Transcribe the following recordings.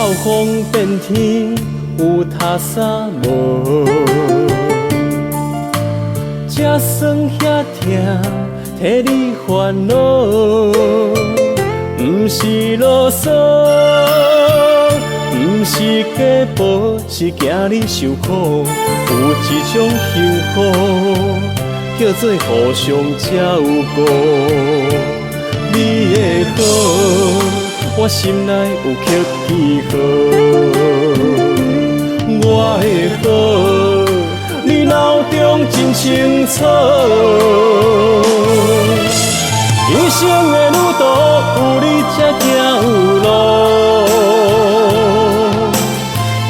透風變天，有他啥無？這酸遐疼，替你煩惱，毋是囉嗦，毋是假報，是驚你受苦。有一種幸福，叫做互相照顧。你的好，我心內有刻記號。我的好，你腦中真清楚。一生的旅途，有你才行有路。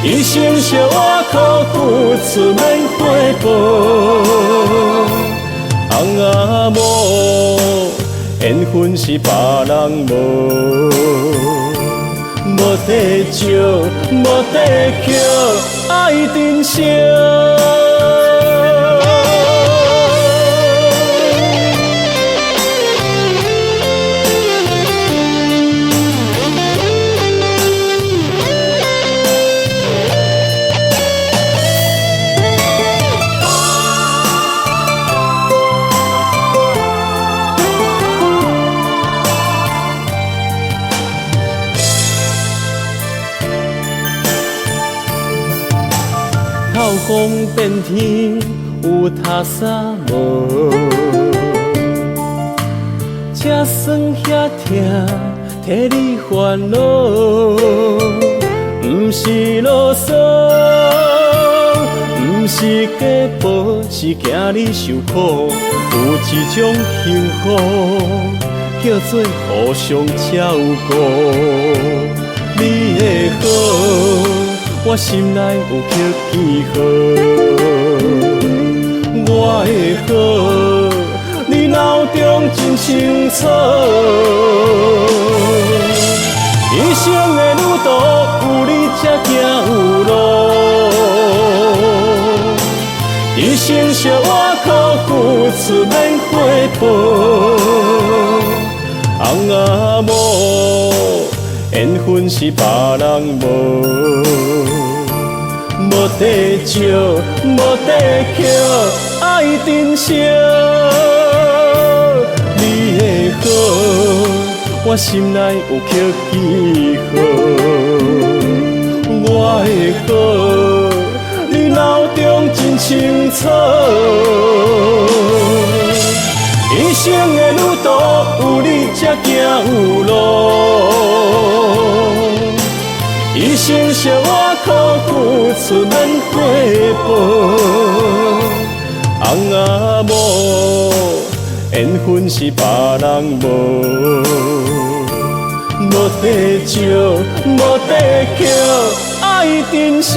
一生惜我靠付出免回報。翁仔某，緣分是別人無，無得借，無得扣，愛珍惜。透風變天，有他啥無？這酸遐疼，替你煩惱，毋是囉嗦，毋是假報，是驚你受苦。有一種幸福，叫做互相照顧。你的好，我心內有刻記號。我的好，你腦中真清楚。一生的旅途，有你才行有路。一生惜我靠付出免回報。翁仔某，緣分是別人無，無得借，無得扣，愛珍惜。你的好，我心內有刻記號。我的好，你腦中真清楚。一生的旅途，有你才行有路。一生惜我靠付出免回報。翁仔某，緣分是別人無，無得借，無得扣，愛珍惜。